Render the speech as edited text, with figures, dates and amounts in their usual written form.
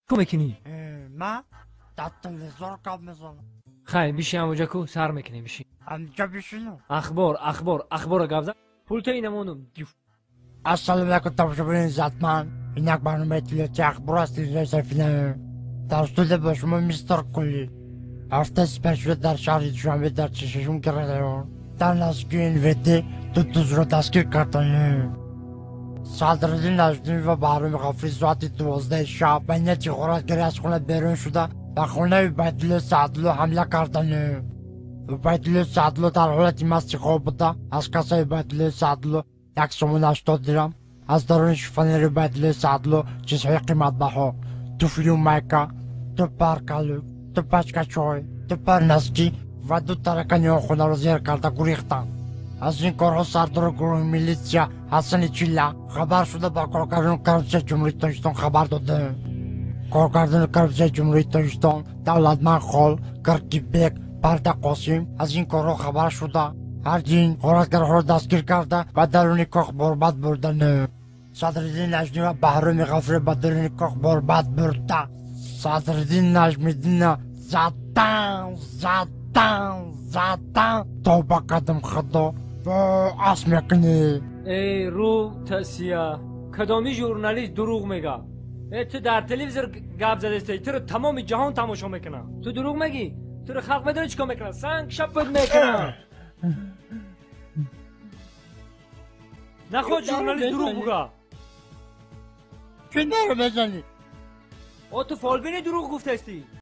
Ку мекунӣ? Ма дар телевизор гап мезанам. Хай, биши ҳамоҷа, ку сар мекунӣ, биши. Ҳамҷа бишинам? Ахбор, ахбор, ахбора гап зан, пулта инамонум. Ассалому алайкум, тамошобинони иззатманд. Ин як барномаи иттилоотии ахбор аст телевизиони Сафина. Дар студия бо шумо мистер Кулли. Ҳафтаи сипаришуда дар шаҳри Душанбе, дар 46-ум район, дар наздикии НВД ду дузро дастгир карданд. Садриддин Наҷмиддин ва Баҳроми Ғафурӣ соати 12-и шаб ба нияти ғоратгарӣ аз хона берун шуда, ба хонаи Убайдулло Саъдулло ҳамла карданд. Убайдулло Саъдулло дар ҳолати масти хоб буда, аз кассаи Убайдулло Саъдулло 1 сомон 80 дирам, аз даруни шифонери Убайдулло Саъдулло чизҳои қиматбаҳо: туфлию майка, ду пар калук, ду пачка чой, ду пар носки ва ду таракани он хонаро зер карда гурехтанд. Аз ин корҳо сардори гурӯҳи милитсия Ҳасани Чилла хабар шуда, ба коргардони коррупсияи Ҷумҳурии Тоҷикистон хабар доданд. Коргардони коррупсияи Ҷумҳурии Тоҷикистон Давлатманд Хол, Киркибек, Парда Қосим аз ин корҳо хабар шуда, ҳардин ғоратгарҳоро дастгир карда, ба даруни кох борбад бурданд. Садриддин Наҷмӣ ва Баҳроми Ғафурӣ ба даруни кох борбад бурда, Садриддин Наҷмиддинна задан, задан, задан. Тавба кардам, Худо, ас мекунӣ. Эй, рӯ тасия, кадоми журналист дурӯғ мега? Э, ту дар телевизор гап задестаи, туро тамоми ҷаҳон тамошо мекунад, ту дурӯғ мегӣ? Туро халқ медони чӣ кор мекунад? Санг шапат мекунад. Нахоҳ журналист дурӯғ буга. Чӣ наро мезанӣ? О, ту фолбини, дурӯғ гуфтаистӣ.